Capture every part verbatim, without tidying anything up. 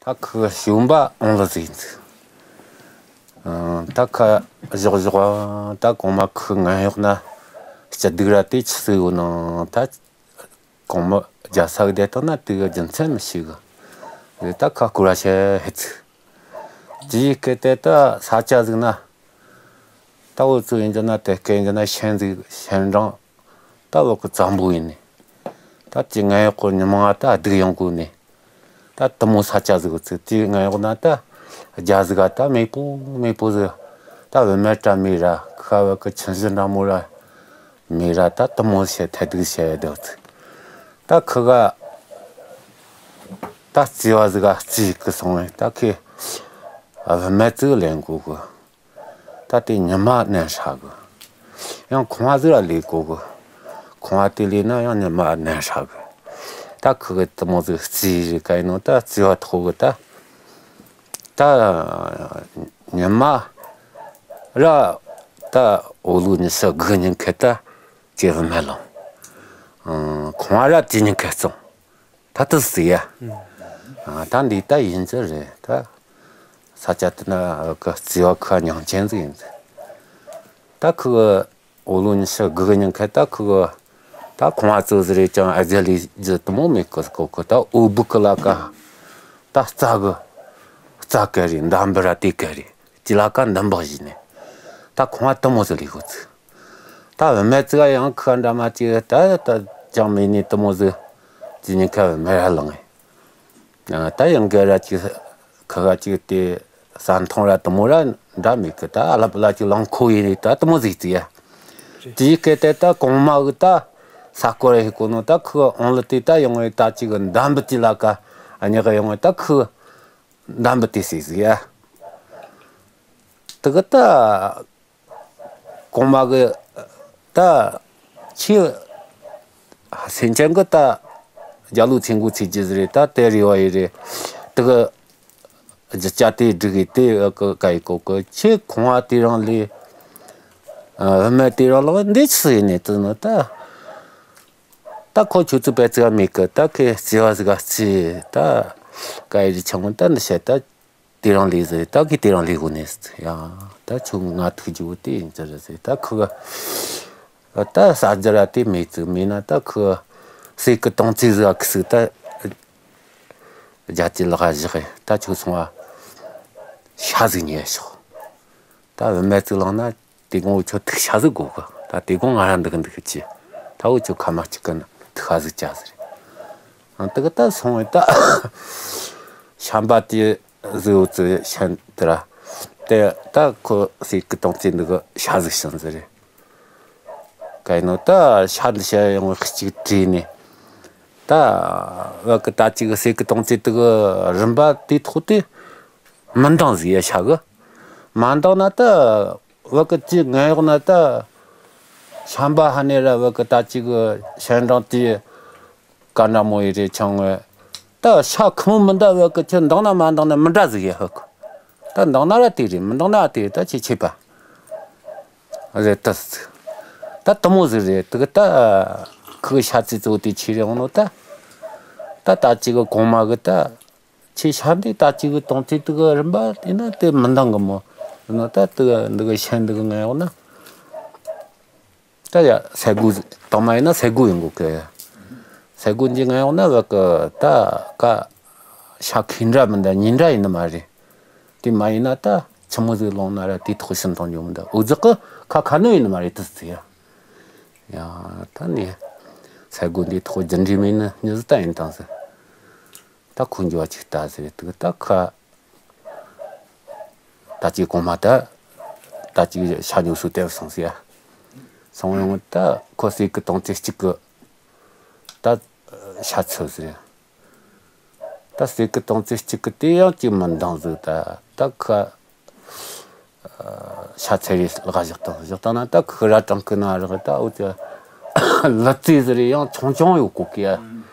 ད་ཁོའི་བྱོན་པ་ཨང་ལི་ཟིག་འདུག་ཨང་། ད་ཁ་བཞག་བཞག་ད་གོང་མ་ཁོའི་ངན་གཡོག་ན་སྐྱིད་སྡུག་ར་དེ་ཆི་ཟིག་ཡོད་ནང་ད་གོང་མ་རྒྱལ་ས་གི་བསྡད་བཏང་ན་དེ་གི་རྒྱུ་མཚན་མི་ཤེས་གི། ད་ཁ་སྐོར་ར་བྱེད་ཧེ་ཚི། དེའི་སྐད་དེ་ད་ས་ཆ་ཟིག་ན། ད་འུ་ཚོ་ཡིན་རྒྱུ་ན་དེ་སྐད་ཡིན་རྒྱུ་ན་ཤན་ཟིག་ཤན་འབྲིང་། ད་བོད་གི་བཙན་པོ་ཡིན་ནི། ད་ཅི་ངན་གཡོག་གི་ཉི་མ་ང་ད་སྡུག་ཡོང་གོ་ནི། ད་དེ་མོ་ས་ཆ་ཟིག་གི་ཚིག་དེ་ངན་གཡོག་ན་ད་རྒྱ་ཟིག་ག་ད་མེད་པོ་མེད་པོ་ཟིག་ད་བུད་མེད་དྲ་མེད་ར་ཁ་བ་གི་ཆུན་ཟི་འདྲ་མོ་ར་མེད་ར། ད་དེ་མོ་བྱེད་ཐད་སྡུག་བྱེད་བསྡད་ཚིག་ད་ཁི་ག་ད་རྩིས་པ་ཟིག་ག་རྩིས་གི་སོང་བས་ད་ཁི་བུད་མེད་ཙིག་ལེན་གོ་གི། ད་དེ་ཉི་མ་ནན་ཧྲ་གི། ཡང་ཁང་བ་ཟིག་ལ་ལས་གོ་གི། ཁང་བ་དེ་ལས་ན་ཡང་ཉི་མ་ནན་ཧྲ་གི། ད་ཁི་གི་དེ་མོ་ཟིག་རྩིས་རེ་ག་ཡིན་ནོ་ད་རྩིས་པ་ཐོག་གི་ད། ད་ཉི་མ་ར་ད་འོ་ལོ་ཉི་ཤུ་དགུ་ཉིན་ཁེ་ད་ཅེ་བུད་མེད་ལོང་། ཨང་། ཁང་བ་ར་དེ་ཉིན་ཁེ་བཙོང་། ད་དུ་ཟིག་ཡ། ཨ། ད་འདི་ད་ཡིན་རྒྱུ་རེད་ད། ས་ཆ་དེ་ན་གི་རྩིས་པ་ཁ་ཉང་ཆེན་ཟིག་ཡིན་ཟིག་ད་ཁི་གི་འོ་ལོ་ཉི་ཤུ་དགུ་གི་ཉིན་ཁ་ད་ཁི་གི་ད་ཁང་བ་ཙིག་ཟིག་རེད་ཀྱང་ཨ་ཟེ་ལི་ཇི་དུ་མོ་མེད་གི་གོ་གི། ད་འོ་སྦུག་གི་ལ་ཀ་ད་རྩྭ་གི་རྩྭ་གི་རེད། འདམ་བུ་ར་དེ་གི་རེད། དེ་ལ་ཀ་འདམ་བག་བཞིན་ནས་ད་ཁང་བ་དུ་མོ་ཟིག་ལས་གོ་ཚིག་ད་བུད་མེད་ཙིག་ཡང་ཁ་འདྲ་མ་ཅིག་ད་ད་ཅང་མེད་ནི་དུ་མོ་ཟིག་ཅི་ཉིན་ཁ་བུད་མེད་ར་ལངས། ཨ། ད་ཡང་ག་ར་ཅིག་ཁ་ཁ་ཅིག་དེ་ཟ་འཐུང་ར་དུ་མོ་ར་འདྲ་མེད་གི། ད་ཨ་ལ་པ་ལ་ཅིག་ལང་ཁོ་ཡིན་ནི་ད་དུ་མོ་ཟིག་ཙི་ཡ། དེའི་སྐད་དེ་ད་གོང་མ་གི་ད་ས་སྐོར་ཧེ་གོ་ནོ་ད་ཁི་ཨང་ལི་དེ་ད་ཡོང་བའི་ད་ཅིག་འདམ་བུ་ཅི་ལ་ཀ་ཨ་ཉག་ག་ཡོང་བའི་ད་ཁི་འདམ་བུ་དེ་ཟིག་ཟིག་ཡ། དེ་གི་ད་གོང་མ་གི་ད་ཁྱེད་སེམས་ཅན་གི་ད་རྒྱ་ལོ་ཚེ་འགོ་ཚེ་རྒྱུ་ཟིག་རེད། ད་དེ་རེ་བ་ཡི་རེད། དེ་གི་རྒྱུ་ཆ་དེ་སྒྲིག་གི་དེ་གི་ག་ཡི་གོ་གི། ཁྱེད་ཁང་བ་དེ་རིང་ལས་ཨ་བུད་མེད་དེ་རིང་ལ་འདི་ཆི་ཡིན་ནས་དུ་ནི་ད། ད་ཁོ་ཁྱོད་ཚོ་པད་ཚིག་མེད་གི། ད་ཁོས་རྩིས་པ་ཟིག་ག་རྩིས་ད་ག་ཡི་རེད་ཆང་ད་འདི་བཤད་ད། དེ་རིང་ལས་ཟེར། ད་གི་དེ་རིང་ལས་གོ་ནས་ཟེར། ཡ། ད་ཁྱོད་ང་ཐུག་རྒྱུ་བོ་དེ་ཡིན་ཟེར་ཟེར། ད་ཁི་ག་ད་ཟ་རྒྱུ་ར་དེ་མེད་ཙིག་མེད་ན་ད་ཁི་ག་ཟས་གི་དོང་ཙི་ཟིག་ག་ཁི་ཟིག་ད་རྒྱ་ཅི་ལག་བཞག་གི། ད་ཁྱོད་སོང་བ་ཤ་ཟིག་ཉོས་ཤོག་ད་བུད་མེད་ཙིག་ལངས་ན། དེ་གོང་འུ་ཆོ་ཐུག་ཤ་ཟིག་དགོ་གི། ད་དེ་གོང་ང་ར་འདུག་འདུག་ཅི། ད་འུ་ཆོ་ཁ་མ་གཅིག་གི་ན་ཐུག་ཤ་ཟིག་ཅ་ཟེར། ཨང་། དེ་གི་ད་སོང་བས་ད་ཤམ་པ་དེ་ཟིག་འུ་ཚོ་ཤན་དེ་ར། དེ་ད་ཁོ་ཟས་གི་དོང་ཙི་འདི་གི་ཤ་ཟིག་ཤིང་ཟེར་རེད། ག་ཡིན་ནོ་ད་ཤ་འདི་ཤ་ཡོང་བའི་གཅིག་བྲིས་ནས། ད་བ་གི་ད་ཅིག་ཟས་གི་དོང་ཙི་དེ་གི་རིམ་པ་དེ་ཐོག་དེ་མི་འདང་ཟིག་ཡ། ཤ་གི་མ་འདང་ན་ད། བ་གི་ཅི་ངན་གཡོག་ན་ད། ཤམ་པ་ཧ་ནེ་ར་བ་གི་ད་ཅི་གི་ཤན་འབྲིང་དེ་ག་འདྲ་མོ་ཡི་རེ་ཆང་ངོ་། ད་ཤ་ཁུ་མོ་མི་འདའ་བ་གི་ཁྱོད་འདང་ན་མ་འདང་ན་མི་འདྲ་ཟིག་ཡ་ཧ་གི། ད་འདང་ན་ར་དེ་རེད། མི་འདང་ན་དེ་རེད། ད་ཅི་ཆེ་བ་རེད། ད་ད་དུ་མོ་ཟིག་རེད། དེ་གི་ད་ཁུ་ཤ་ཚི་ཚོ་དེ་ཆི་རེད་འོང་ནོ་ད། ད་ད་ཅི་གི་གོང་མ་གི་ད། ཁྱེད་ཤ་འདི་ད་ཅིག་གི་དོང་ཙི་དེ་གི་རིམ་པ་དེ་ན་དེ་མི་འདང་གི་མོ། ན་ད་དེ་གི་འདི་གི་ཤན་འདི་གི་ངན་གཡོག་ན། ད་ཡ་ཟས་གོས་དང་མ་ཡིན་ན་ཟས་གོས་ཡིན་དགོས་གི། ཟས་གོས་འདི་ངན་གཡོག་ན་བ་གི་ད་ཀ་ཤ་ཁེ་འདྲ་མི་འདྲ་ཉིན་འདྲ་ཡིན་ནི་མ་རེད། དེ་མ་ཡིན་ན་ད་ཆི་མོ་ཟིག་ལོང་ན་ར་དེ་ཐོག་ཤིན་ཐོང་རྒྱུ་མི་འདུག་འུ་ཟོ་གི་ཁ་ཁ་ནོ་ཡིན་ནི་མ་རེད། དུ་ཟིག་ཡ། ཡ་ད་ནི་ཟས་གོས་འདི་ཐོག་རྒྱུ་འདྲེ་མེད་ནི་མྱི་ཟིག་ད་ཡིན་དང་ཟིག་ད་ཁོ་འགྱོ་བ་ཅིག་ལྟ་ཟེར། དུ་ད་ཁ་ད་ཅིག་གོང་མ་ད་ད་ཅིག་ཤ་ཉོ་སུ་དེབ་སོང་ཟེར། སོང་ཡོང་ད་ཁོ་ཟས་གོས་དོང་ཙི་གཅིག་གི་ད་ཤ་ཚོད་ཟེར། ད་ཟས་གོས་དོང་ཙི་གཅིག་གི་དེ་ཡང་ཅིག་མི་འདང་ཟིག་ད་ད་ཁ་ཤ་ཚ་རེ་ལག་བཞག་དང་བཞག་དང་ན་ད་ཁུ་ར་གྲང་གི་ན་རག་ད་འུ་ཅི་ལི་ཙི་ཟེར་ཡང་ཆུང་ཆུང་ཡོད་གོ་གི་ཡ།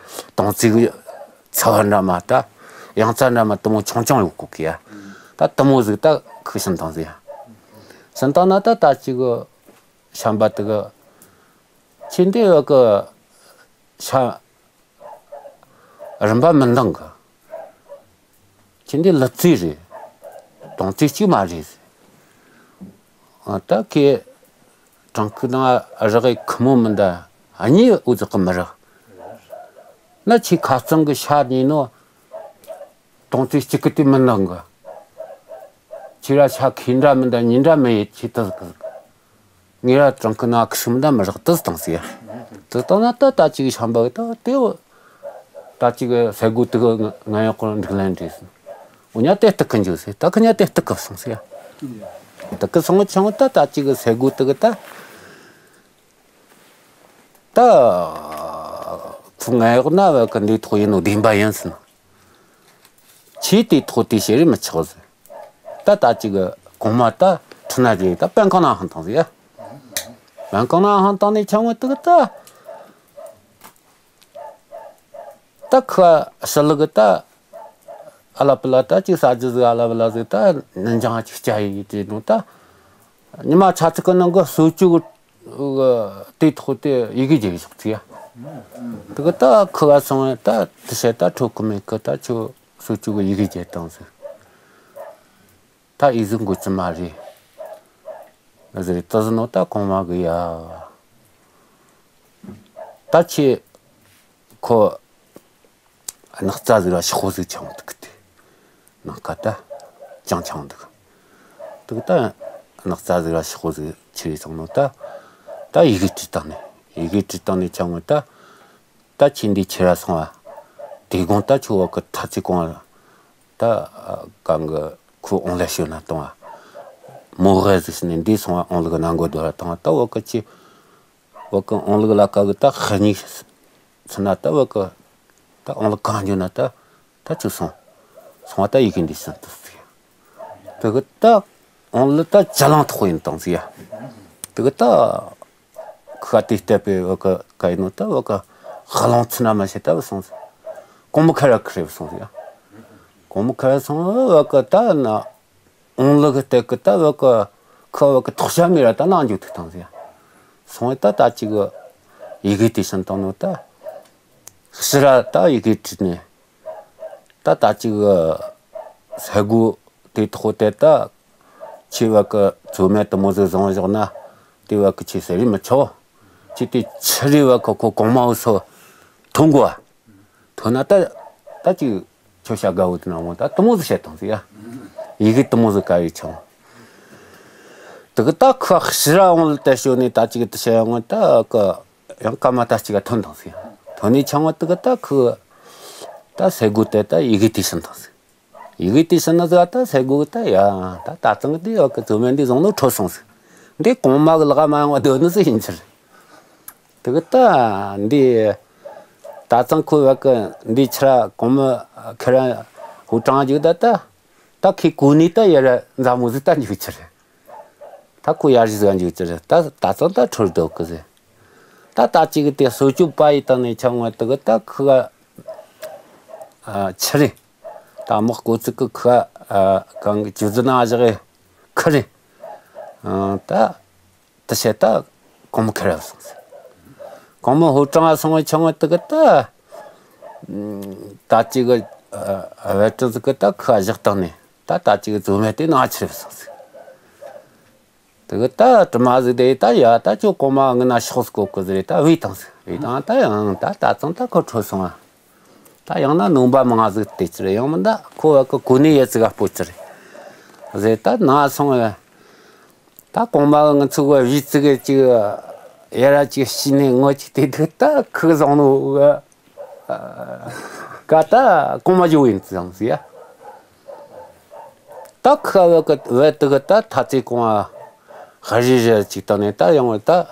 དོང་ཙི་གི་ཚ་བ་འདྲ་མ་ད་ཡང་ཚ་འདྲ་མ་དུ་མོ་ཆུང་ཆུང་ཡོད་གོ་གི་ཡ། ད་དུ་མོ་ཟིག་ད་ཁུ་ཤིན་དང་ཟིག་ཡ། ཤིན་དང་ན་ད་ད་ཅིག་གི་ཤམ་པ་དེ་གི་ཁྱེད་འདི་བ་གི་ཤ་རིམ་པ་མི་འདང་གི། ཁྱེད་འདི་ལི་ཙི་རེད། དོང་ཙི་གཅིག་མ་རེད། ཨ། ད་ཁྱེད་བྲང་ཁུག་ནང་རག་གི་ཁུ་མོ་མི་འདྲ་གཉིས་འུ་ཚོ་གི་མི་རག་ན། ཁྱེད་ཁ་རྩང་གི་ཤ་ཉོས་ནོ། དོང་ཙི་གཅིག་གི་དེ་མི་འདང་གི། ཁྱེད་ར་ཤ་ཁེ་འདྲ་མི་འདྲ་གཉིས་འདྲ་མི་ཡེད། ཁྱེད་ད་གི། ངེད་ར་བྲང་ཁུག་ནང་ཁུ་སིམ་འདྲ་མི་རག། དེ་བཏང་ཟེར་ཡ། དེ་བཏང་ན་ད་ད་ཅིག་ཤམ་པ་གི་ད་དེ་ད་ཅིག་ཟས་གོ་དེ་གི་ང་ཡག་པོ་འགྲིག་ལན་རེད་ཟེར། འུ་གཉིས་དེ་སྟག་གི་འགྱོ་ཟེར། ད་ཁུ་གཉིས་དེ་སྟག་གི་སོང་ཟེར་ཡ། སྟག་གི་སོང་བ་ཆང་ད་ད་ཅིག་ཟས་གོ་དེ་གི་ད། ད་ཁུ་ང་ཡག་ན་བ་གི་འདི་ཐོག་ཡིན་ནོ་བདེན་པ་ཡིན་ཟེར། ཁྱེད་དེ་ཐོག་དེ་བཤད་རེས་མི་ཆོག་ཟེར། ད་ད་ཅིག་གོང་མ་ད་ཁྲི་ན་རྗེ་ད་པན་ཁང་ན་ཧང་བཏང་ཟེར་ཡ། པན་ཁང་ན་ཧང་བཏང་ནས་ཆང་བ་དེ་གི་ད། ད་ཁུ་ཞི་ལི་གི་ད་ཨ་ལ་པི་ལ་ད་ཅིག་ཟ་རྒྱུ་ཟིག་ཨ་ལ་པི་ལ་ཟིག་ད་ནན་ཅང་ཅིག་སྐྱ་ཡི་དེ་ནོ་ད། ཉི་མ་ཆ་ཚིག་གི་ནང་གི་གསོལ་ཇུས་གི་དེ་ཐོག་དེ་ཡི་གེ་བརྒྱབ་ཞོག་ཟེར་ཡ། དེ་གི་ད་ཁུ་བ་སོང་བས་ད་དེ་བཤད་ད་འཕྲོད་གི་མེད་གི། ད་ཁྱོད་གསོལ་ཇུས་གི་ཡི་གེ་བརྒྱབ་བཏང་ཟེར། ད་ཡིག་གཟུགས་འགོད་རྒྱུ་མ་རེད་ཟེར། དེ་ཟེར་ནོ་ད་གོང་མ་གི་ཡ། ད་ཁྱེད་ཁོ་སྣག་ཚ་ཟིག་ར་ཤོག་ཟིག་ཆང་དེ་གི་དེ། ནང་ཁ་ད་ཅང་ཆང་འདུག། དེ་གི་ད་སྣག་ཚ་ཟིག་ར་ཤོག་ཟིག་ཁྱེར་རེ་སོང་ནོ་ད། ད་ཡི་གེ་བྲིས་བཏང་ནས། ཡི་གེ་བྲིས་བཏང་ནས་ཆང་བ་ད། ད་ཁྱེད་འདི་ཁྱེར་ར་སོང་བ། དེ་དགོང་ད་ཁྱོད་བ་གི་ཐ་ཚིག་གོང་བ། ད་གང་གི་ཁོ་ཨོང་ལེ་ཤོད་ན་གཏོང་བ། མོ་ཧེ་ཟིག་ནས་འདི་སོང་བ་ཨོང་ལུག་ནང་གོ་དོ་ར་གཏོང་བ། ད་བ་གི་ཁྱེད་བ་གི་ཨོང་ལུག་ལ་ཀ་གི་ད་ཧ་ཉིག་ཚི་ན་ད་བ་གི་ད་ཨོང་ལུག་གང་འཇོ་ན་ད། ད་ཁྱོད་སོང་། སོང་བ་ད་ཡི་གེ་འདི་སོང་དུ་ཟིག། དེ་གི་ད་ཨོང་ལུག་ད་ཅ་ལང་ཐོག་ཡིན་བཏང་ཟིག་ཡ། དེ་གི་ད། ཁ་དེ་བལྟས་པས་བ་གི་ག་ཡིན་ནོ་ད་བ་གི་ཧ་ལོང་ཚི་ན་མ་ཤེས་ད་བུད་སོང་ཟིག། གོང་མ་ཁ་ར་ཁུར་རེ་བུད་སོང་ཟིག་ཡ། གོང་མ་ཁ་ར་སོང་བ་གི་ད་ན་ཨོང་ལུག་གི་སྟེགས་གི་ད་བ་གི་ཁ་བ་གི་ཐོག་ཤ་མི་ར་ད་ནང་འཇུག་ཐུག་བཏང་ཟིག་ཡ། སོང་བས་ད་ད་ཅིག་གི་ཡི་གེ་དེ་སོང་བཏང་ནོ་ད། ཕྱི་ར་ད་ཡི་གེ་བྲིས་ནས། ད་ད་ཅིག་ཟས་གོ་དེ་ཐོག་དེ་ད་ཁྱེད་བ་གི་ཚོད་མེད་དུ་མོ་ཟིག་བཟུང་བཞག་ན། དེ་བ་གི་ཁྱེད་ཟེར་རེས་མི་ཆོག། ཁྱེད་དེ་ཕྱི་རེ་བ་གི་ཁོ་གོང་མ་བུད་སོ་ཐོན་གོ། ཐོན་ན་ད་ད་ཅིག་ཁྱོད་བྱ་དགའ་བོ་དེ་ན་མོ་ད་དུ་མོ་ཟིག་བྱེད་དང་ཟིག་ཡ། ཡི་གེ་དུ་མོ་ཟིག་ག་ཡི་ཆང་། དེ་གི་ད་ཁུ་ཕྱི་ར་འོང་ལ་ད་ཞོ་ནས་ད་ཅིག་དུ་བྱེད་ཡོང་ད་གི། ཡང་སྐར་མ་ད་གཅིག་ག་ཐོན་དང་ཟིག། ཐོན་ནས་ཆང་བ་དེ་གི་ད་ཁུ་ད་ཟས་གོ་དེ་ད་ཡི་གེ་དེ་སོང་དང་ཟིག། ཡི་གེ་དེ་སོང་ན་ཟིག་ད་ཟས་གོ་ད་ཡ་ད་ད་ཚང་གི་དེ་ཡོད་གི། ཚོད་མེད་འདི་བཟུང་ནོ་འཕྲོད་སོང་ཟིག། འདི་གོང་མ་གི་ལག་མ་ཡོང་བ་སྡོད་ནི་ཟིག་ཡིན་ཕྱིར། དེ་གི་ད་འདི་ད་ཚང་ཁོ་བ་གི་འདི་ཕྱིར་གོང་མ་ཁེ་ར་ཧུ་ཀྲང་འཇུག་ད་ད། ད་ཁི་གོ་ནི་ད་ཡ་ར་མཛའ་མོ་ཟིག་ད་འཇུག་ཕྱིར། ད་ཁོ་ཡར་ཞིག་ཟ་འཇུག་ཅི་རེད། ད་ད་ཙང་ད་འཕྲོད་འདུག་གི་ཟེར། ད་ད་ཅིག་གི་དེ་གསོལ་ཇ་པ་ཡི་སྟེང་ནས་ཆང་བ་དེ་གི་ད་ཁུ་ག་ཨ་ཆི་རེད། ད་དམག་སྐོར་ཚིག་གི་ཁུ་ག་ཨ་གང་གི་ཇུ་ཛི་ན་བཞག་གི་ཁུ་རེད། ཨ་ད་དེ་བྱས་ད་གོང་མ་ཁེ་ར་སོང་ཟེར། གོང་མ་ཧུ་ཀྲང་སོང་བའི་ཆང་བ་དེ་གི་ད། ད་ཅིག་གི་ཨ་བལ་ཏྲི་ཟིག་གི་ད་ཁུ་ག་བཞག་སྟེང་ནས་ད་ད་ཅིག་གི་ཚོད་མེད་དེ་ནང་ཆི་རེད་སོང་ཟེར། དེ་གི་ད་དྲི་མ་ཟིག་དེ་ད་ཡ་ད་ཁྱོད་གོང་མ་ངི་ན་ཤོག་ཟིག་གོ་གི་ཟེར། ད་བུད་བཏང་ཟིག། བུད་བཏང་ད་ཡང་ད་ད་ཙང་ད་ཁོ་འཕྲོད་སོང་ཨ། ད་ཡང་ན་ནོམ་པ་མང་ཟིག་དེ་ཅི་རེད། ཡང་མིན་ད་ཁོ་བ་གི་གོ་ནི་ཡེ་ཙི་ག་སྤོ་ཅི་རེད་ཟེར། ད་ན་སོང་ཨ། ད་གོང་མ་ངི་ཚུགས་བ་བུད་ཙི་གི་ཅིག་ཡ་ར་ཅིག་ཤི་ནས་ངོ་ཅིག་དེ་དུས་ད་ཁུ་བཟང་ནོ་ག་ད་གོང་མ་ཇོ་བོ་ཡིན་ཙང་ཟིག་ཡ། ད་ཁ་བ་གི་བ་དུ་གི་ད་ཐ་ཚེ་གོང་ཨ་ཧ་རི་རི་ཅིག་བཏང་ནས་ད་ཡོང་བ་ད་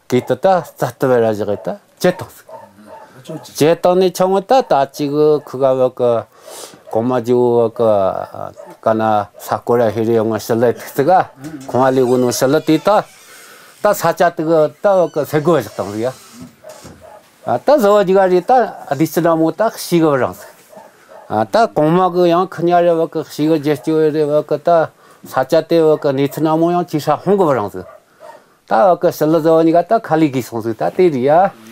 གི་ད་ད་རྩ་ལྟ་བ་ར་བཞག་གི་ད་བཅད་བཏང་ཟིག། བཅད་བཏང་ནས་ཆང་བ་ད་ད་ཅིག་གི་ཁུ་ག་བ་གི་གོང་མ་ཇོ་བོ་བ་གི་ག་ན་ས་སྐོར་ར་ཧེ་རེ་ཡོང་བ་ཞི་ལི་ཐུག་ཙི་ག་ཁོང་ཨ་ལི་གོ་ནོ་ཞི་ལི་དེ་ད་ད་ས་ཆ་དུ་གི་ད་བ་གི་ཟས་གོ་བ་བཞག་བཏང་ཟིག་ཡ། ཨ་ད་བཟོ་བ་ཅིག་ག་རེད། ད་བདེ་སྐྱིད་ནག་མོ་ད་ཤི་གི་བ་རང་ཟིག། ཨ་ད་གོང་མ་གི་ཡང་ཁི་ཉ་རེ་བ་གི་ཤི་གི་རྒྱལ་སྐྱོ་རེ་བ་གི་ད་ས་ཆ་དེ་བ་གི་གནས་ཚུལ་ནག་མོ་ཡང་ཅིག་ཧྲ་ཧོང་གི་བ་རང་ཟིག། ད་བ་གི་ཞི་ལི་བཟོ་བ་གཉིས་ཀ་ད་ཁ་ལི་གི་སོང་ཟིག། ད་དེ་རེད་ཡ།